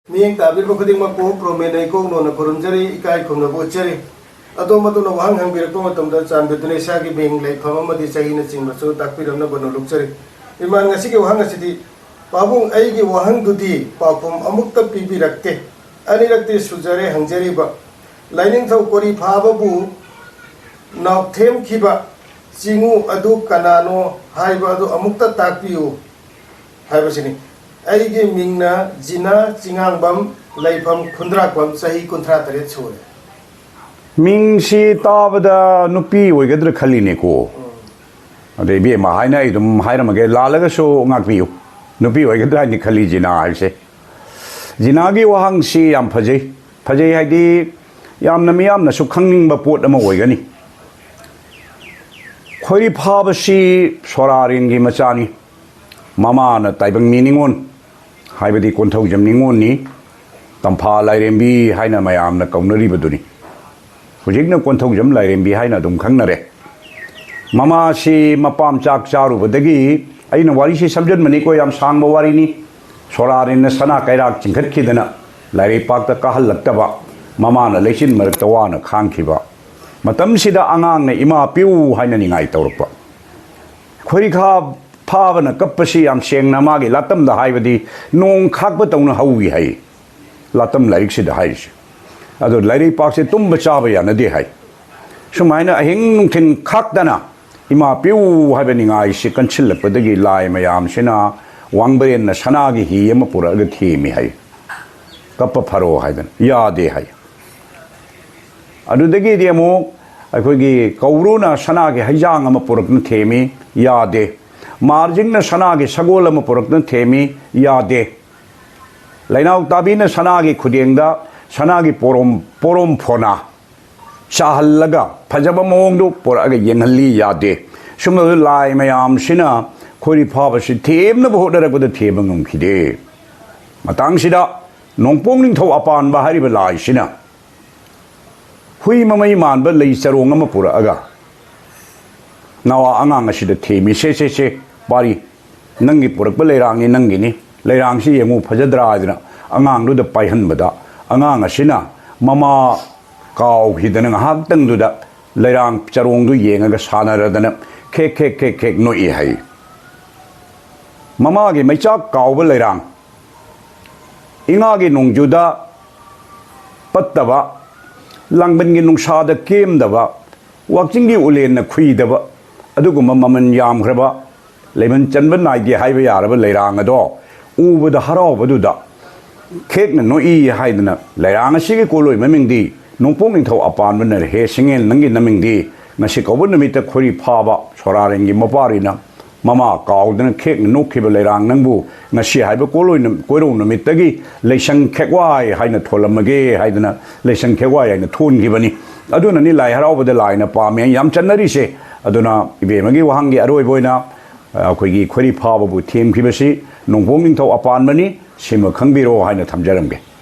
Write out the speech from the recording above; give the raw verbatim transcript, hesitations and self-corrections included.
ꯃꯤꯠꯌꯦꯡ ꯇꯥꯕꯤꯔꯤꯕ ꯈꯨꯗꯤꯡꯃꯛꯄꯨ ꯄ꯭ꯔꯣꯃꯦꯟ ꯂꯩꯀꯣꯛ ꯅꯣꯟꯅ ꯈꯨꯔꯨꯝꯖꯔꯤ, ꯏꯀꯥꯏ ꯈꯨꯝꯅꯕ ꯎꯠꯆꯔꯤ꯫ ꯑꯗꯣꯝ ꯑꯗꯣꯝꯅ ꯋꯥꯍꯪ ꯍꯪꯕꯤꯔꯛꯄ ꯃꯇꯝꯗ ꯆꯥꯟꯕꯤꯗꯨꯅ ꯏꯁꯥꯒꯤ ꯃꯤꯡ, ꯂꯩꯐꯝ ꯑꯃꯗꯤ ꯆꯍꯤꯅꯆꯤꯡꯕꯁꯨ ꯇꯥꯛꯄꯤꯔꯝꯅꯕ ꯅꯣꯜꯂꯨꯛꯆꯔꯤ꯫ ꯏꯃꯥꯟ, ꯉꯁꯤꯒꯤ ꯋꯥꯍꯪ ꯑꯁꯤꯗꯤ, ꯄꯥꯕꯨꯡ, ꯑꯩꯒꯤ ꯋꯥꯍꯪꯗꯨꯗꯤ ꯄꯥꯎꯈꯨꯝ ꯑꯃꯨꯛꯇ ꯄꯤꯕꯤꯔꯛꯇꯦ꯫ ꯑꯅꯤꯔꯛꯇꯤ ꯁꯨꯖꯔꯦ ꯍꯪꯖꯔꯤꯕ꯫ ꯂꯥꯏꯅꯤꯡꯊꯧ ꯀꯣꯔꯤ ꯐꯥꯕꯕꯨ ꯅꯥꯎꯊꯦꯝꯈꯤꯕ ꯆꯤꯉꯨ ꯑꯗꯨ ꯀꯅꯥꯅꯣ ꯍꯥꯏꯕ ꯑꯗꯨ ꯑꯃꯨꯛꯇ ꯇꯥꯛꯄꯤꯌꯨ ꯍꯥꯏꯕꯁꯤꯅꯤ꯫ ꯑꯩꯒꯤ ꯃꯤꯡꯅ ꯖꯤꯅꯥ ꯆꯤꯉꯥꯡꯕꯝ, ꯂꯩꯐꯝ ꯈꯨꯟꯗ꯭ꯔꯥꯛꯄꯝ, ꯆꯍꯤ ꯀꯨꯟꯊ꯭ꯔꯥ ꯇꯔꯦꯠ ꯁꯨꯔꯦ꯫ ꯃꯤꯡꯁꯤ ꯇꯥꯕꯗ ꯅꯨꯄꯤ ꯑꯣꯏꯒꯗ꯭ꯔꯥ ꯈꯜꯂꯤꯅꯦꯀꯣ꯫ ꯑꯗꯩ ꯏꯕꯦꯝꯃ ꯍꯥꯏꯅ ꯑꯩ ꯑꯗꯨꯝ ꯍꯥꯏꯔꯝꯃꯒꯦ, ꯂꯥꯜꯂꯒꯁꯨ ꯉꯥꯛꯄꯤꯌꯨ꯫ ꯅꯨꯄꯤ ꯑꯣꯏꯒꯗ꯭ꯔꯥ ꯍꯥꯏꯅ ꯈꯜꯂꯤ ꯖꯤꯅꯥ ꯍꯥꯏꯕꯁꯦ꯫ ꯖꯤꯅꯥꯒꯤ ꯋꯥꯍꯪꯁꯤ ꯌꯥꯝ ꯐꯖꯩ꯫ ꯐꯖꯩ ꯍꯥꯏꯗꯤ ꯌꯥꯝꯅ ꯃꯤꯌꯥꯝꯅꯁꯨ ꯈꯪꯅꯤꯡꯕ ꯄꯣꯠ ꯑꯃ ꯑꯣꯏꯒꯅꯤ꯫ ꯈꯣꯏꯔꯤ ꯐꯥꯕꯁꯤ ꯁꯣꯔꯥꯔꯦꯟꯒꯤ ꯃꯆꯥꯅꯤ꯫ ꯃꯃꯥꯅ ꯇꯥꯏꯕꯪꯃꯤ ꯅꯤꯉꯣꯜ, ꯍꯥꯏꯕꯗꯤ ꯀꯣꯟꯊꯧꯖꯝ ꯅꯤꯉꯣꯜꯅꯤ꯫ ꯇꯝꯐꯥ ꯂꯥꯏꯔꯦꯝꯕꯤ ꯍꯥꯏꯅ ꯃꯌꯥꯝꯅ ꯀꯧꯅꯔꯤꯕꯗꯨꯅꯤ꯫ ꯍꯧꯖꯤꯛꯅ ꯀꯣꯟꯊꯧꯖꯝ ꯂꯥꯏꯔꯦꯝꯕꯤ ꯍꯥꯏꯅ ꯑꯗꯨꯝ ꯈꯪꯅꯔꯦ꯫ ꯃꯃꯥꯁꯤ ꯃꯄꯥꯝ ꯆꯥꯛ ꯆꯥꯔꯨꯕꯗꯒꯤ, ꯑꯩꯅ ꯋꯥꯔꯤꯁꯤ ꯁꯝꯖꯟꯕꯅꯤꯀꯣ, ꯌꯥꯝ ꯁꯥꯡꯕ ꯋꯥꯔꯤꯅꯤ꯫ ꯁꯣꯔꯥꯔꯦꯟꯅ ꯁꯅꯥ ꯀꯩꯔꯥꯛ ꯆꯤꯡꯈꯠꯈꯤꯗꯅ ꯂꯥꯏꯔꯩꯄꯥꯛꯇ ꯀꯥꯍꯜꯂꯛꯇꯕ, ꯃꯃꯥꯅ ꯂꯩꯆꯤꯟ ꯃꯔꯛꯇ ꯋꯥꯅ ꯈꯥꯡꯈꯤꯕ꯫ ꯃꯇꯝꯁꯤꯗ ꯑꯉꯥꯡꯅ ꯏꯃꯥ ꯄꯤꯌꯨ ꯍꯥꯏꯅ ꯅꯤꯡꯉꯥꯏ ꯇꯧꯔꯛꯄ꯫ ꯈꯣꯏꯔꯤꯈꯥ ꯐꯥꯕꯅ ꯀꯞꯄꯁꯤ ꯌꯥꯝ ꯁꯦꯡꯅ ꯃꯥꯒꯤ ꯂꯥꯇꯝꯗ ꯍꯥꯏꯕꯗꯤ ꯅꯣꯡ ꯈꯥꯛꯄ ꯇꯧꯅ ꯍꯧꯏ ꯍꯥꯏ꯫ ꯂꯥꯇꯝ ꯂꯥꯏꯔꯤꯛꯁꯤꯗ ꯍꯥꯏꯔꯤꯁꯦ꯫ ꯑꯗꯣ ꯂꯥꯏꯔꯩꯄꯥꯛꯁꯦ ꯇꯨꯝꯕ ꯆꯥꯕ ꯌꯥꯅꯗꯦ ꯍꯥꯏ꯫ ꯁꯨꯃꯥꯏꯅ ꯑꯍꯤꯡ ꯅꯨꯡꯊꯤꯜ ꯈꯥꯛꯇꯅ ꯏꯃꯥ ꯄꯤꯌꯨ ꯍꯥꯏꯕ ꯅꯤꯡꯉꯥꯏꯁꯤ ꯀꯟꯁꯤꯜꯂꯛꯄꯗꯒꯤ ꯂꯥꯏ ꯃꯌꯥꯝꯁꯤꯅ ꯋꯥꯡꯕ꯭ꯔꯦꯟꯅ ꯁꯅꯥꯒꯤ ꯍꯤ ꯑꯃ ꯄꯨꯔꯛꯑꯒ ꯊꯦꯝꯃꯤ ꯍꯥꯏ꯫ ꯀꯞꯄ ꯐꯔꯣ ꯍꯥꯏꯗꯅ꯫ ꯌꯥꯗꯦ ꯍꯥꯏ꯫ ꯑꯗꯨꯗꯒꯤꯗꯤ ꯑꯃꯨꯛ ꯑꯩꯈꯣꯏꯒꯤ ꯀꯧꯕ꯭ꯔꯨꯅ ꯁꯅꯥꯒꯤ ꯍꯩꯖꯥꯡ ꯑꯃ ꯄꯨꯔꯛꯇꯨꯅ ꯊꯦꯝꯃꯤ꯫ ꯌꯥꯗꯦ꯫ ꯃꯥꯔꯖꯤꯡꯅ ꯁꯅꯥꯒꯤ ꯁꯒꯣꯜ ꯑꯃ ꯄꯨꯔꯛꯇꯨꯅ ꯊꯦꯝꯃꯤ꯫ ꯌꯥꯗꯦ꯫ ꯂꯩꯅꯥꯎ ꯇꯥꯕꯤꯅ ꯁꯅꯥꯒꯤ ꯈꯨꯗꯦꯡꯗ ꯁꯅꯥꯒꯤ ꯄꯣꯔꯣꯝ, ꯄꯣꯔꯣꯝ ꯐꯣꯅꯥ ꯆꯥꯍꯜꯂꯒ ꯐꯖꯕ ꯃꯑꯣꯡꯗꯨ ꯄꯨꯔꯛꯑꯒ ꯌꯦꯡꯍꯜꯂꯤ꯫ ꯌꯥꯗꯦ꯫ ꯁꯨꯝꯕꯗ ꯂꯥꯏ ꯃꯌꯥꯝꯁꯤꯅ ꯈꯣꯏꯔꯤ ꯐꯥꯕꯁꯤ ꯊꯦꯝꯅꯕ ꯍꯣꯠꯅꯔꯛꯄꯗ ꯊꯦꯝꯕ ꯉꯝꯈꯤꯗꯦ꯫ ꯃꯇꯥꯡꯁꯤꯗ ꯅꯣꯡꯄꯣꯛ ꯅꯤꯡꯊꯧ ꯑꯄꯥꯟꯕ ꯍꯥꯏꯔꯤꯕ ꯂꯥꯏꯁꯤꯅ ꯍꯨꯏ ꯃꯃꯩ ꯃꯥꯟꯕ ꯂꯩ ꯆꯔꯣꯡ ꯑꯃ ꯄꯨꯔꯛꯑꯒ ꯅꯋꯥ ꯑꯉꯥꯡ ꯑꯁꯤꯗ ꯊꯦꯝꯃꯤ꯫ "ꯁꯦ, ꯁꯦ, ꯁꯦ, ꯄꯥꯔꯤ, ꯅꯪꯒꯤ ꯄꯨꯔꯛꯄ ꯂꯩꯔꯥꯡꯅꯤ, ꯅꯪꯒꯤꯅꯤ꯫ ꯂꯩꯔꯥꯡꯁꯤ ꯌꯦꯡꯉꯨ, ꯐꯖꯗ꯭ꯔꯥ?" ꯍꯥꯏꯗꯅ ꯑꯉꯥꯡꯗꯨꯗ ꯄꯥꯏꯍꯟꯕꯗ, ꯑꯉꯥꯡ ꯑꯁꯤꯅ ꯃꯃꯥ ꯀꯥꯎꯈꯤꯗꯅ ꯉꯥꯏꯍꯥꯛꯇꯪꯗꯨꯗ ꯂꯩꯔꯥꯡ ꯆꯔꯣꯡꯗꯨ ꯌꯦꯡꯉꯒ ꯁꯥꯟꯅꯔꯗꯅ ꯈꯦꯛ ꯈꯦꯛ ꯈꯦꯛ ꯈꯦꯛ ꯅꯣꯛꯏ ꯍꯥꯏ꯫ ꯃꯃꯥꯒꯤ ꯃꯩꯆꯥꯛ ꯀꯥꯎꯕ ꯂꯩꯔꯥꯡ, ꯏꯉꯥꯒꯤ ꯅꯣꯡꯖꯨꯗ ꯄꯠꯇꯕ, ꯂꯥꯡꯕꯟꯒꯤ ꯅꯨꯡꯁꯥꯗ ꯀꯦꯝꯗꯕ, ꯋꯥꯛꯆꯤꯡꯒꯤ ꯎꯂꯦꯟꯅ ꯈꯨꯏꯗꯕ, ꯑꯗꯨꯒꯨꯝꯕ ꯃꯃꯜ ꯌꯥꯝꯈ꯭ꯔꯕ, ꯂꯩꯃꯟ ꯆꯟꯕ ꯅꯥꯏꯗꯦ ꯍꯥꯏꯕ ꯌꯥꯔꯕ ꯂꯩꯔꯥꯡ ꯑꯗꯣ ꯎꯕꯗ ꯍꯔꯥꯎꯕꯗꯨꯗ ꯈꯦꯛꯅ ꯅꯣꯛꯏ ꯍꯥꯏꯗꯅ ꯂꯩꯔꯥꯡ ꯑꯁꯤꯒꯤ ꯀꯣꯂꯣꯏ ꯃꯃꯤꯡꯗꯤ ꯅꯣꯡꯄꯣꯛ ꯅꯤꯡꯊꯧ ꯑꯄꯥꯟꯕꯅ, "ꯍꯦ ꯁꯤꯡꯉꯦꯜ, ꯅꯪꯒꯤ ꯅꯃꯤꯡꯗꯤ ꯉꯁꯤ ꯀꯧꯕ ꯅꯨꯃꯤꯠꯇ ꯈꯣꯏꯔꯤ ꯐꯥꯕ ꯁꯣꯔꯥꯔꯦꯟꯒꯤ ꯃꯄꯥꯔꯤꯅ ꯃꯃꯥ ꯀꯥꯎꯗꯅ ꯈꯦꯛꯅ ꯅꯣꯛꯈꯤꯕ ꯂꯩꯔꯥꯡ ꯅꯪꯕꯨ ꯉꯁꯤ ꯍꯥꯏꯕ ꯀꯣꯂꯣꯏ ꯅꯨ-, ꯀꯣꯏꯔꯧ ꯅꯨꯃꯤꯠꯇꯒꯤ ꯂꯩꯁꯪ ꯈꯦꯛꯋꯥꯏ ꯍꯥꯏꯅ ꯊꯣꯜꯂꯝꯃꯒꯦ" ꯍꯥꯏꯗꯅ ꯂꯩꯁꯪ ꯈꯦꯛꯋꯥꯏ ꯍꯥꯏꯅ ꯊꯣꯟꯈꯤꯕꯅꯤ꯫ ꯑꯗꯨꯅꯅꯤ ꯂꯥꯏ ꯍꯔꯥꯎꯕꯗ ꯂꯥꯏꯅ ꯄꯥꯝꯃꯦ ꯌꯥꯝ ꯆꯠꯅꯔꯤꯁꯦ꯫ ꯑꯗꯨꯅ ꯏꯕꯦꯝꯃꯒꯤ ꯋꯥꯍꯪꯒꯤ ꯑꯔꯣꯏꯕ ꯑꯣꯏꯅ, ꯑ, ꯑꯩꯈꯣꯏꯒꯤ ꯈꯣꯏꯔꯤ ꯐꯥꯕꯕꯨ ꯊꯦꯝꯈꯤꯕꯁꯤ ꯅꯣꯡꯄꯣꯛ ꯅꯤꯡꯊꯧ ꯑꯄꯥꯟꯕꯅꯤ, ꯁꯤꯃ ꯈꯪꯕꯤꯔꯣ ꯍꯥꯏꯅ ꯊꯝꯖꯔꯝꯒꯦ꯫